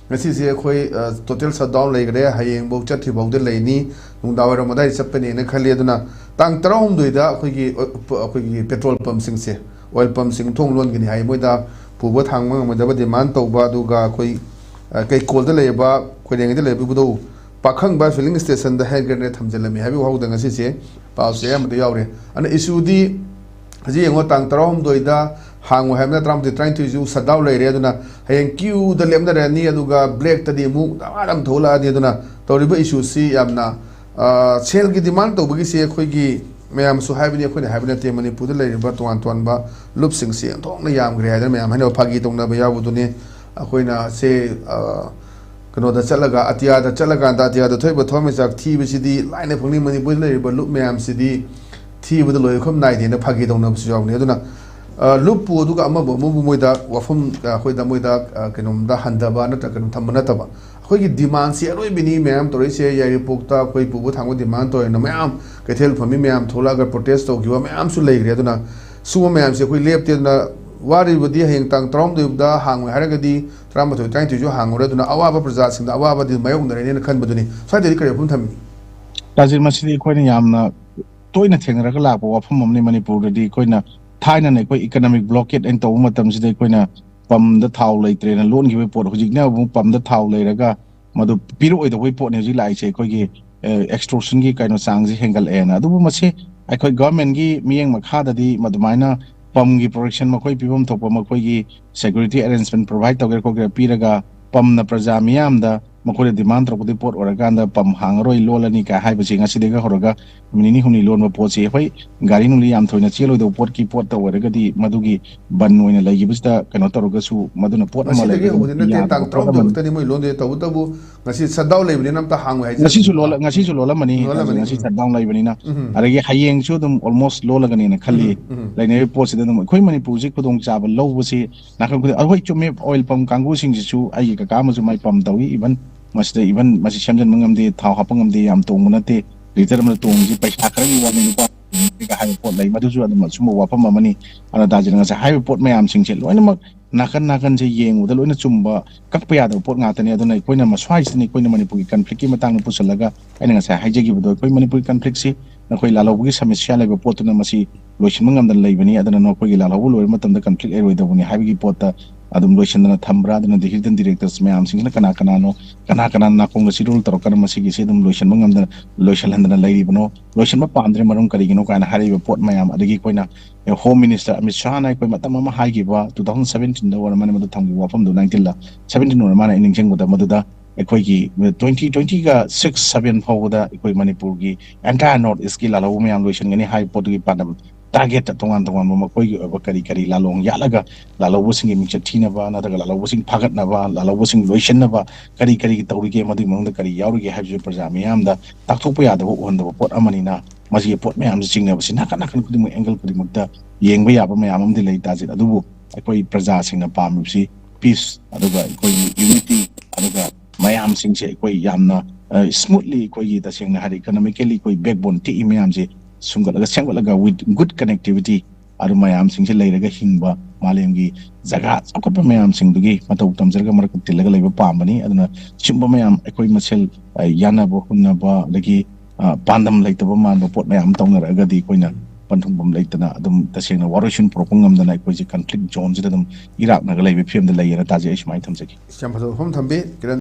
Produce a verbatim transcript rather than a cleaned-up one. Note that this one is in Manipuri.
ꯉꯁꯤꯁꯦ ꯑꯩꯈꯣꯏ ꯇꯣꯇꯦꯜ ꯁꯠ ꯗꯥꯎꯟ ꯂꯩꯈ꯭ꯔꯦ꯫ ꯍꯌꯦꯡꯐꯧ ꯆꯠꯇ꯭ꯔꯤꯐꯥꯎꯗ ꯂꯩꯅꯤ꯫ ꯅꯨꯡꯗꯥꯡ ꯋꯥꯏꯔꯝ ꯑꯗꯥꯏꯗ ꯆꯠꯄꯅꯦꯅ ꯈꯜꯂꯤ꯫ ꯑꯗꯨꯅ ꯇꯥꯡ ꯇꯔꯥꯍꯨꯝꯗꯣꯏꯗ ꯑꯩꯈꯣꯏꯒꯤ ꯑꯩꯈꯣꯏꯒꯤ ꯄꯦꯇ꯭ꯔꯣꯜ ꯄꯝꯁꯤꯡꯁꯦ, ꯑꯣꯏꯜ ꯄꯝꯁꯤꯡ ꯊꯣꯡ ꯂꯣꯟꯒꯅꯤ ꯍꯥꯏ꯫ ꯃꯣꯏꯗ ꯄꯨꯕ ꯊꯥꯡꯕ ꯉꯝꯃꯣꯏꯗꯕ ꯗꯤꯃꯥꯟ ꯇꯧꯕ, ꯑꯗꯨꯒ ꯑꯩꯈꯣꯏ ꯀꯩꯀꯣꯜꯗ ꯂꯩꯔꯤꯕ, ꯀꯣꯏꯔꯦꯡꯒꯩꯗ ꯂꯩꯔꯤꯕ ꯏꯕꯨꯙꯧ ꯄꯥꯈꯪꯕ ꯐꯤꯂꯤꯡ ꯁ꯭ꯇꯦꯁꯟꯗ ꯍꯦꯟ ꯒ꯭ꯔꯦꯅꯦꯗ ꯊꯝꯖꯤꯜꯂꯝꯃꯤ ꯍꯥꯏꯕ ꯋꯥꯍꯧꯗ ꯉꯁꯤꯁꯦ ꯄꯥꯎꯁꯦ ꯑꯌꯥꯝꯕꯗ ꯌꯥꯎꯔꯦ꯫ ꯑꯗꯨꯅ ꯏꯁꯨꯗꯤ ꯍꯧꯖꯤꯛ ꯌꯦꯡꯉꯣ, ꯇꯥꯡ ꯇꯔꯥꯍꯨꯝꯗꯣꯏꯗ ꯍꯥꯡꯉꯣꯏ ꯍꯥꯏꯕꯅ ꯇꯔꯥꯃꯥꯊꯣꯏ, ꯇꯔꯥꯅꯤꯊꯣꯏꯁꯨ ꯁꯠ ꯗꯥꯎꯟ ꯂꯩꯔꯦ꯫ ꯑꯗꯨꯅ ꯍꯌꯦꯡ ꯀ꯭ꯌꯨꯗ ꯂꯦꯞꯅꯔꯅꯤ, ꯑꯗꯨꯒ ꯕ꯭ꯂꯦꯛꯇꯗꯤ ꯑꯃꯨꯛ ꯗꯃꯥ ꯑꯃ ꯊꯣꯛꯂꯛꯑꯅꯤ꯫ ꯑꯗꯨꯅ ꯇꯧꯔꯤꯕ ꯏꯁꯨꯁꯤ ꯌꯥꯝꯅ, ꯑ, ꯁꯦꯜꯒꯤ ꯗꯤꯃꯥꯟ ꯇꯧꯕꯒꯤꯁꯦ ꯑꯩꯈꯣꯏꯒꯤ ꯃꯌꯥꯝꯁꯨ ꯍꯥꯏꯕꯅꯤ, ꯑꯩꯈꯣꯏꯅ ꯍꯥꯏꯕ ꯅꯠꯇꯦ, ꯃꯅꯤꯄꯨꯔꯗ ꯂꯩꯔꯤꯕ ꯇꯣꯉꯥꯟ ꯇꯣꯉꯥꯟꯕ ꯂꯨꯞꯁꯤꯡꯁꯦ ꯑꯣꯟꯊꯣꯛꯅ ꯌꯥꯝꯈ꯭ꯔꯦ ꯍꯥꯏꯗꯅ ꯃꯌꯥꯝ ꯍꯥꯏꯅꯕ ꯐꯥꯒꯤ ꯇꯧꯅꯕ ꯌꯥꯎꯕꯗꯨꯅꯤ꯫ ꯑꯩꯈꯣꯏꯅ ꯁꯦ, ꯑ, ꯀꯩꯅꯣꯗ ꯆꯠꯂꯒ, ꯑꯇꯤꯌꯥꯗ ꯆꯠꯂꯀꯥꯟꯗ ꯑꯇꯤꯌꯥꯗ ꯊꯣꯛꯏꯕ ꯊꯋꯥꯟꯃꯤꯆꯥꯛ ꯊꯤꯕꯁꯤꯗꯤ ꯂꯥꯏꯅ ꯐꯪꯅꯤ꯫ ꯃꯅꯤꯄꯨꯔꯗ ꯂꯩꯔꯤꯕ ꯂꯨꯞ ꯃꯌꯥꯝꯁꯤꯗꯤ ꯊꯤꯕꯗ ꯂꯣꯏꯐꯝ ꯅꯥꯏꯗꯦꯅ ꯐꯥꯒꯤ ꯇꯧꯅꯕꯁꯨ ꯌꯥꯎꯅꯤ꯫ ꯑꯗꯨꯅ, ꯑ, ꯂꯨꯞꯄꯨ, ꯑꯗꯨꯒ ꯑꯃꯕꯨ ꯑꯃꯕꯨ ꯃꯣꯏꯗ ꯋꯥꯐꯝ, ꯑ, ꯑꯩꯈꯣꯏꯗ ꯃꯣꯏꯗ, ꯑ, ꯀꯩꯅꯣꯝꯗ ꯍꯟꯊꯕ ꯅꯠꯇ꯭ꯔꯒ ꯀꯩꯅꯣꯝ ꯊꯝꯕ ꯅꯠꯇꯕ, ꯑꯩꯈꯣꯏꯒꯤ ꯗꯤꯃꯥꯟꯁꯤ ꯑꯔꯣꯏꯕꯤꯅꯤ ꯃꯌꯥꯝ ꯇꯧꯔꯛꯏꯁꯦ꯫ ꯌꯥꯏꯔꯤꯄꯣꯛꯇ ꯑꯩꯈꯣꯏ ꯄꯨꯕ ꯊꯥꯡꯕ ꯗꯤꯃꯥꯟ ꯇꯧꯔꯦꯅ ꯃꯌꯥꯝ ꯀꯩꯊꯦꯜ ꯐꯝꯃꯤ ꯃꯌꯥꯝ ꯊꯣꯛꯂꯛꯑꯒ ꯄ꯭ꯔꯣꯇꯦꯁ ꯇꯧꯈꯤꯕ ꯃꯌꯥꯝꯁꯨ ꯂꯩꯈ꯭ꯔꯦ꯫ ꯑꯗꯨꯅ ꯁꯤꯒꯨꯝꯕ ꯃꯌꯥꯝꯁꯦ ꯑꯩꯈꯣꯏ ꯂꯦꯞꯇꯦ꯫ ꯑꯗꯨꯅ ꯋꯥꯔꯤꯕꯗꯤ ꯍꯌꯦꯡ ꯇꯥꯡ ꯇꯔꯥꯍꯨꯝꯗꯣꯏꯗ ꯍꯥꯡꯉꯣꯏ ꯍꯥꯏꯔꯒꯗꯤ ꯇꯔꯥꯃꯥꯊꯣꯏ, ꯇꯔꯥꯅꯤꯊꯣꯏꯁꯨ ꯍꯥꯡꯉꯔꯣꯏ꯫ ꯑꯗꯨꯅ ꯑꯋꯥꯕ ꯄ꯭ꯔꯖꯥꯁꯤꯡꯗ ꯑꯋꯥꯕꯗꯤ ꯃꯥꯌꯣꯛꯅꯔꯦꯅ ꯈꯟꯕꯗꯨꯅꯤ꯫ ꯁ꯭ꯋꯥꯏꯗꯗꯤ ꯀꯔꯤ ꯋꯥꯐꯝ ꯊꯝꯃꯤ? ꯔꯥꯖꯤꯠ, ꯃꯁꯤꯗꯤ ꯑꯩꯈꯣꯏꯅ ꯌꯥꯝꯅ ꯇꯣꯏꯅ ꯊꯦꯡꯅꯔꯒ ꯂꯥꯛꯄ ꯋꯥꯐꯝ ꯑꯃꯅꯤ꯫ ꯃꯅꯤꯄꯨꯔꯗꯗꯤ ꯑꯩꯈꯣꯏꯅ ꯊꯥꯏꯅꯅ ꯑꯩꯈꯣꯏ ꯏꯀꯅꯣꯃꯤꯛ ꯕ꯭ꯂꯣꯀꯦꯠ ꯑꯩꯅ ꯇꯧꯕ ꯃꯇꯝꯁꯤꯗ ꯑꯩꯈꯣꯏꯅ ꯄꯝꯗ ꯊꯥꯎ ꯂꯩꯇ꯭ꯔꯦꯅ ꯂꯣꯟꯈꯤꯕ ꯄꯣꯠ, ꯍꯧꯖꯤꯛꯅ ꯑꯃꯨꯛ ꯄꯝꯗ ꯊꯥꯎ ꯂꯩꯔꯒ ꯃꯗꯨ ꯄꯤꯔꯛꯑꯣꯏꯗꯧꯕꯒꯤ ꯄꯣꯠꯅꯤ ꯍꯧꯖꯤꯛ ꯂꯥꯛꯏꯁꯦ꯫ ꯑꯩꯈꯣꯏꯒꯤ, ꯑꯦ, ꯑꯦꯛꯁꯇꯣꯔꯁꯟꯒꯤ ꯀꯩꯅꯣ ꯆꯥꯡꯁꯦ ꯍꯦꯟꯒꯠꯂꯛꯑꯦꯅ꯫ ꯑꯗꯨꯕꯨ ꯃꯁꯤ ꯑꯩꯈꯣꯏ ꯒꯚꯔꯟꯃꯦꯟꯒꯤ ꯃꯤꯠꯌꯦꯡ ꯃꯈꯥꯗꯗꯤ ꯃꯗꯨꯃꯥꯏꯅ ꯄꯝꯒꯤ ꯄ꯭ꯔꯣꯇꯦꯛꯁꯟ ꯃꯈꯣꯏ ꯄꯤꯐꯝ ꯊꯣꯛꯄ ꯃꯈꯣꯏꯒꯤ ꯁꯦꯀ꯭ꯌꯨꯔꯤꯇꯤ ꯑꯦꯔꯦꯟꯖꯃꯦꯟ ꯄ꯭ꯔꯣꯚꯥꯏꯗ ꯇꯧꯒꯦꯔꯥ ꯈꯣꯠꯀꯦꯔꯥ ꯄꯤꯔꯒ ꯄꯝꯅ ꯄ꯭ꯔꯖꯥ ꯃꯤꯌꯥꯝꯗ ꯃꯈꯣꯏꯅ ꯗꯤꯃꯥꯟ ꯇꯧꯔꯛꯄꯗꯨꯒꯤ ꯄꯣꯠ ꯑꯣꯏꯔꯀꯥꯟꯗ ꯄꯝ ꯍꯥꯡꯉꯔꯣꯏ, ꯂꯣꯜꯂꯅꯤ ꯀꯥꯏ ꯍꯥꯏꯕꯁꯤ ꯉꯁꯤꯗꯒꯤ ꯍꯧꯔꯒ ꯅꯨꯃꯤꯠ ꯅꯤꯅꯤ ꯍꯨꯝꯅꯤ ꯂꯣꯟꯕ ꯄꯣꯠꯁꯤ ꯑꯩꯈꯣꯏ ꯒꯥꯔꯤ ꯅꯨꯡꯂꯤ ꯌꯥꯝ ꯊꯣꯏꯅ ꯆꯦꯜꯂꯣꯏꯗꯧꯕ ꯄꯣꯠꯀꯤ ꯄꯣꯠꯇ ꯑꯣꯏꯔꯒꯗꯤ ꯃꯗꯨꯒꯤ ꯕꯟ ꯑꯣꯏꯅ ꯂꯩꯈꯤꯕꯁꯤꯗ ꯀꯩꯅꯣ ꯇꯧꯔꯒꯁꯨ ꯃꯗꯨꯅ ꯄꯣꯠ ꯑꯃ ꯉꯁꯤꯗꯒꯤ ꯂꯩꯔꯒ ꯍꯧꯕꯗꯤ ꯅꯠꯇꯦ, ꯌꯥꯗꯕ ꯇꯥꯡ ꯄꯣꯠ ꯑꯃꯅꯤ꯫ ꯇꯔꯥꯍꯨꯝꯗꯣꯏ ꯈꯛꯇꯅꯤ ꯃꯣꯏ ꯂꯣꯟꯗꯣꯏ꯫ ꯇꯧꯕꯇꯕꯨ ꯉꯁꯤ ꯁꯠ ꯗꯥꯎꯟ ꯂꯩꯕꯅꯤꯅ ꯑꯝꯇ ꯍꯥꯡꯉꯣꯏ ꯍꯥꯏꯖꯔꯤ꯫ ꯉꯁꯤꯁꯨ ꯂꯣꯜꯂ-, ꯉꯁꯤꯁꯨ ꯂꯣꯜꯂꯝꯃꯅꯤ, ꯂꯣꯜꯂꯝꯃꯅꯤ꯫ ꯉꯁꯤ ꯎꯝ꯫ ꯁꯠ ꯗꯥꯎꯟ ꯂꯩꯕꯅꯤꯅ꯫ ꯎꯝ꯫ ꯑꯗꯒꯤ ꯍꯌꯦꯡꯁꯨ ꯑꯗꯨꯝ ꯑꯣꯜꯃꯣꯁ ꯂꯣꯜꯂꯒꯅꯦꯅ ꯈꯜꯂꯤ꯫ ꯎꯝ, ꯎꯝ꯫ ꯂꯩꯅꯔꯤꯕ ꯄꯣꯠꯁꯤꯗ ꯑꯗꯨꯝ ꯑꯩꯈꯣꯏ ꯃꯅꯤꯄꯨꯔꯁꯤ ꯈꯨꯗꯣꯡꯆꯥꯕ ꯂꯧꯕꯁꯤ ꯅꯥꯀꯟ ꯈꯨꯗꯤꯡ, ꯑꯩꯈꯣꯏ ꯆꯨꯝꯃꯦ, ꯑꯣꯏꯜ ꯄꯝ ꯀꯥꯡꯕꯨꯁꯤꯡꯁꯤꯁꯨ ꯑꯩꯒꯤ ꯀꯀꯥ ꯑꯃꯁꯨ ꯃꯥꯏ ꯄꯝ ꯇꯧꯏ, ꯏꯚꯟ ꯃꯁꯤꯗ ꯏꯚꯟ ꯃꯁꯤ ꯁꯦꯝꯖꯤꯟꯕ ꯉꯝꯗꯦ, ꯊꯥꯎ ꯍꯥꯞꯄ ꯉꯝꯗꯦ, ꯌꯥꯝ ꯇꯣꯡꯕ ꯅꯠꯇꯦ, ꯂꯤꯇꯔ ꯑꯃꯗ ꯇꯣꯡꯉꯤꯁꯤ ꯄꯩꯁꯥ ꯈꯔꯒꯤ ꯋꯥꯅꯤ, ꯂꯨꯄꯥ ꯍꯥꯏꯕ ꯄꯣꯠ ꯂꯩ, ꯃꯗꯨꯁꯨ ꯑꯗꯨꯝ ꯑꯆꯨꯝꯕ ꯋꯥꯐꯝ ꯑꯃꯅꯤ꯫ ꯑꯗꯨꯅ ꯗꯥꯖꯤꯅ ꯉꯁꯥꯏ ꯍꯥꯏꯔꯤꯕ ꯄꯣꯠ ꯃꯌꯥꯝꯁꯤꯡꯁꯦ ꯂꯣꯏꯅꯃꯛ ꯅꯥꯀꯟ ꯅꯥꯀꯟꯁꯦ ꯌꯦꯡꯕꯗ ꯂꯣꯏꯅ ꯆꯨꯝꯕ, ꯀꯛꯄ ꯌꯥꯗꯕ ꯄꯣꯠ ꯉꯥꯛꯇꯅꯤ꯫ ꯑꯗꯨꯅ ꯑꯩꯈꯣꯏꯅ ꯃꯁ꯭ꯋꯥꯏꯁꯤꯗꯅꯤ ꯑꯩꯈꯣꯏꯅ ꯃꯅꯤꯄꯨꯔꯒꯤ ꯀꯟꯐ꯭ꯂꯤꯛꯀꯤ ꯃꯇꯥꯡꯗ ꯄꯨꯁꯤꯜꯂꯒ, ꯑꯩꯅ ꯉꯁꯥꯏ ꯍꯥꯏꯖꯈꯤꯕꯗꯣ, ꯑꯩꯈꯣꯏ ꯃꯅꯤꯄꯨꯔꯒꯤ ꯀꯟꯐ꯭ꯂꯤꯛꯁꯤ ꯅꯈꯣꯏ ꯂꯥꯜꯍꯧꯕꯒꯤ ꯁꯃꯁ꯭ꯌꯥ ꯂꯩꯕ ꯄꯣꯠꯇꯨꯅ ꯃꯁꯤ ꯂꯣꯏꯁꯤꯟꯕ ꯉꯝꯗꯅ ꯂꯩꯕꯅꯤ꯫ ꯑꯗꯨꯅ ꯅꯈꯣꯏꯒꯤ ꯂꯥꯜꯍꯧꯕ ꯂꯣꯏꯔꯕ ꯃꯇꯝꯗ ꯀꯟꯐ꯭ꯂꯤꯛ ꯂꯩꯔꯣꯏꯗꯕꯅꯤ ꯍꯥꯏꯕꯒꯤ ꯄꯣꯠꯇ ꯑꯗꯨꯝ ꯂꯣꯏꯁꯤꯟꯗꯅ ꯊꯝꯕ꯭ꯔꯥ? ꯑꯗꯨꯅ the hidden directors ꯃꯌꯥꯝꯁꯤꯡꯁꯤꯅ ꯀꯅꯥ ꯀꯅꯥꯅꯣ, ꯀꯅꯥ ꯀꯅꯥ ꯅꯥꯀꯣꯡꯗ ꯁꯤꯔꯣꯜ ꯇꯧꯔꯛꯀꯅ ꯃꯁꯤꯒꯤꯁꯤ ꯑꯗꯨꯝ ꯂꯣꯏꯁꯤꯟꯕ ꯉꯝꯗꯅ, ꯂꯣꯏꯁꯤꯜꯍꯟꯗꯅ ꯂꯩꯔꯤꯕꯅꯣ? ꯂꯣꯏꯁꯤꯟꯕ ꯄꯥꯝꯗ꯭ꯔꯦ ꯃꯔꯝ ꯀꯔꯤꯒꯤꯅꯣ ꯀꯥꯏꯅ ꯍꯥꯏꯔꯛꯏꯕ ꯄꯣꯠ ꯃꯌꯥꯝ, ꯑꯗꯒꯤ ꯑꯩꯈꯣꯏꯅ ꯍꯣꯝ ꯃꯤꯅꯤꯁꯇꯔ ꯑꯃꯤꯠ ꯁꯥꯍꯅ ꯑꯩꯈꯣꯏ ꯃꯇꯝ ꯑꯃ ꯍꯥꯏꯈꯤꯕ, two thousand seventeenꯗ ꯑꯣꯏꯔ ꯃꯥꯅ ꯃꯗꯨ ꯊꯝꯈꯤꯕ ꯋꯥꯐꯝꯗꯣ, nineteenꯂ seventeen ꯑꯣꯏꯔ ꯃꯥꯅ ꯑꯩ ꯅꯤꯡꯁꯤꯡꯕꯗ, ꯃꯗꯨꯗ ꯑꯩꯈꯣꯏꯒꯤ twenty twentyꯒ six seven ꯐꯥꯎꯕꯗ ꯑꯩꯈꯣꯏ ꯃꯅꯤꯄꯨꯔꯒꯤ entire North Eastꯀꯤ ꯂꯥꯜꯍꯧꯕ ꯃꯌꯥꯝ ꯂꯣꯏꯁꯤꯟꯒꯅꯤ ꯍꯥꯏꯕ ꯄꯣꯠꯇꯨꯒꯤ ꯄꯥꯟꯗꯝ, ꯇꯥꯔꯒꯦꯠꯇ ꯇꯣꯉꯥꯟ ꯇꯣꯉꯥꯟꯕ ꯃꯈꯣꯏꯒꯤ ꯑꯣꯏꯕ ꯀꯔꯤ ꯀꯔꯤ ꯂꯥꯜꯂꯣꯡ ꯌꯥꯠꯂꯒ ꯂꯥꯜꯍꯧꯕꯁꯤꯡꯒꯤ ꯃꯤꯡꯆꯠ ꯊꯤꯅꯕ ꯅꯠꯇ꯭ꯔꯒ ꯂꯥꯜꯍꯧꯕꯁꯤꯡ ꯐꯥꯒꯠꯅꯕ, ꯂꯥꯜꯍꯧꯕꯁꯤꯡ ꯂꯣꯏꯁꯤꯟꯅꯕ ꯀꯔꯤ ꯀꯔꯤ ꯇꯧꯔꯤꯒꯦ, ꯃꯗꯨꯒꯤ ꯃꯅꯨꯡꯗ ꯀꯔꯤ ꯌꯥꯎꯔꯤꯒꯦ ꯍꯥꯏꯕꯁꯤ ꯄ꯭ꯔꯖꯥ ꯃꯤꯌꯥꯝꯗ ꯇꯥꯛꯊꯣꯛꯄ ꯌꯥꯗꯕ, ꯎꯍꯟꯗꯕ ꯄꯣꯠ ꯑꯃꯅꯤꯅ, ꯃꯁꯤꯒꯤ ꯄꯣꯠ ꯃꯌꯥꯝꯁꯤ ꯆꯤꯡꯅꯕꯁꯤ ꯅꯥꯀꯟ ꯅꯥꯀꯟ ꯈꯨꯗꯤꯡꯃꯛ, angle ꯈꯨꯗꯤꯡꯃꯛꯇ ꯌꯦꯡꯕ ꯌꯥꯕ ꯃꯌꯥꯝ ꯑꯃꯗꯤ ꯂꯩ ꯇꯥꯖꯤꯠ꯫ ꯑꯗꯨꯕꯨ ꯑꯩꯈꯣꯏ ꯄ꯭ꯔꯖꯥꯁꯤꯡꯅ ꯄꯥꯝꯃꯤꯕꯁꯤ ꯄꯤꯁ, ꯑꯗꯨꯒ ꯑꯩꯈꯣꯏꯒꯤ ꯌꯨꯅꯤꯇꯤ, ꯑꯗꯨꯒ ꯃꯌꯥꯝꯁꯤꯡꯁꯦ ꯑꯩꯈꯣꯏ ꯌꯥꯝꯅ ꯁ꯭ꯃꯨꯠꯂꯤ, ꯑꯩꯈꯣꯏꯒꯤ ꯇꯁꯦꯡꯅ ꯍꯥꯏꯔꯗꯤ ꯏꯀꯣꯅꯣꯃꯤꯀꯦꯜꯂꯤ ꯑꯩꯈꯣꯏ ꯕꯦꯛꯕꯣꯟ ꯇꯦꯛꯏ ꯃꯌꯥꯝꯁꯦ ꯁꯨꯝꯒꯠꯂꯒ ꯁꯦꯝꯒꯠꯂꯒ with good connectivity, ꯑꯗꯨ ꯃꯌꯥꯝꯁꯤꯡꯁꯦ ꯂꯩꯔꯒ ꯍꯤꯡꯕ, ꯃꯥꯂꯦꯝꯒꯤ ꯖꯒꯥ ꯆꯥꯎꯈꯠꯄ ꯃꯌꯥꯝꯁꯤꯡꯗꯨꯒꯤ ꯃꯇꯧ ꯇꯝꯖꯔꯒ ꯃꯔꯛꯇ ꯇꯤꯜꯂꯒ ꯂꯩꯕ ꯄꯥꯝꯕꯅꯤ꯫ ꯑꯗꯨꯅ ꯁꯤꯒꯨꯝꯕ ꯃꯌꯥꯝ ꯑꯩꯈꯣꯏ ꯃꯁꯦꯜ, ꯑ, ꯌꯥꯅꯕ ꯍꯨꯟꯅꯕ, ꯑꯗꯒꯤ, ꯑ, ꯄꯥꯟꯗꯝ ꯂꯩꯇꯕ ꯃꯥꯟꯕ ꯄꯣꯠ ꯃꯌꯥꯝ ꯇꯧꯅꯔꯛꯑꯒꯗꯤ ꯑꯩꯈꯣꯏꯅ ꯄꯟꯊꯨꯡꯐꯝ ꯂꯩꯇꯅ ꯑꯗꯨꯝ ꯇꯁꯦꯡꯅ ꯋꯥꯔꯣꯏꯁꯤꯟ ꯄꯨꯔꯛꯄ ꯉꯝꯗꯅ ꯑꯩꯈꯣꯏꯁꯦ ꯀꯟꯐ꯭ꯂꯤꯛ ꯖꯣꯟꯁꯤꯗ ꯑꯗꯨꯝ ꯏꯔꯥꯛꯅꯒ ꯂꯩꯕꯒꯤ ꯐꯤꯕꯝꯗ ꯂꯩꯌꯦꯅ ꯇꯥꯖꯩ꯫ ꯑꯩ ꯁꯨꯃꯥꯏꯅ ꯊꯝꯖꯒꯦ꯫ ꯌꯥꯝ ꯐꯖꯕ ꯋꯥꯐꯝ ꯊꯝꯕꯤ, ꯀꯤꯔꯟ꯫